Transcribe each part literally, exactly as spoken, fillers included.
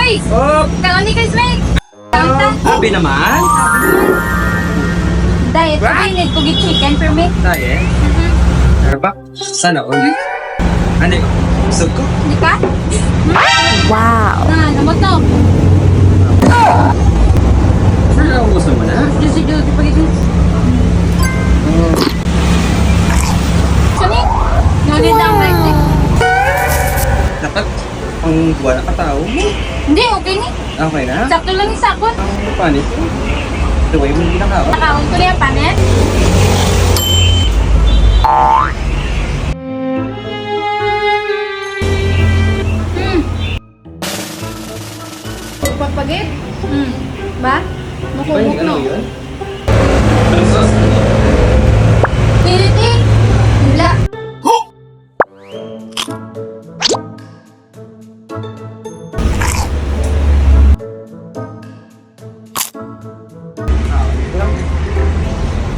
Op! Kaon ni Chris Mike! Kaon ta! Abi naman! Diet. Abi, need ko gi-chicken for me. Diet? Mhm. Pero ba? Sana all. Ano yun? Busog ko. Di ka? Wow! Na, namot to. Sana ubos naman, ha? Juicy, juicy pa gid. Kani? Ngunit ang light, eh. Dapat ang buwan nakatawo. Hindi, okay ni. Okay na? Sakto lang yung sakot. Ang panit ko. The way mo ginakaon. Nakaon ko na yung panit. Hmm. Pagpagit? Hmm. Ba? Makumok, no? Ano yun? Ang sauce, ano? Pilit eh. Wala.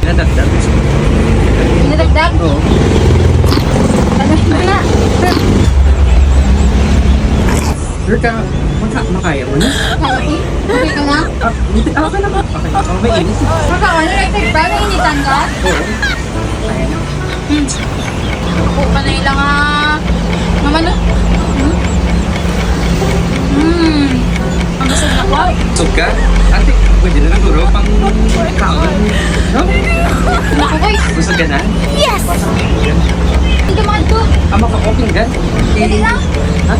Nadagdag. Nadagdag? Oo. Ano na? Sure ka, maka-, makaya mo na? Kaya ko? Okay ka na? Ah, hindi, ah, okay lang. Okay lang. Oh, may inis. Makaon na lang, tigpa, nainitan ka? Oo. Kaya na. Hmm. Ako pa na ilang, ah, naman, oh. Hmm. Hmm. Ang busog na ko. Busog ka? Ate, pwede na lang guro pang kaon. No? Naku, boy. Busog ka na? Yes! Hindi ka mahal ko. Ah, maka-open ka? Pwede lang. Ha?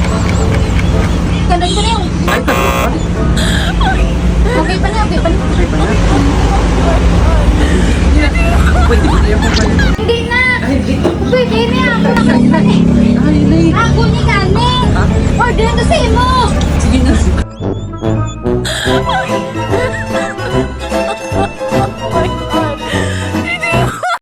Ganda ko na yun. Ay, pwede. Okay pa na, okay pa na. Okay pa na. Pwede ba tayo magpalit? Hindi na. Ay, hindi. Pwede na. Ako na kayo na eh. Ay, hindi. Ako ni Kani. Ha? Order ko sa imo. Sige na.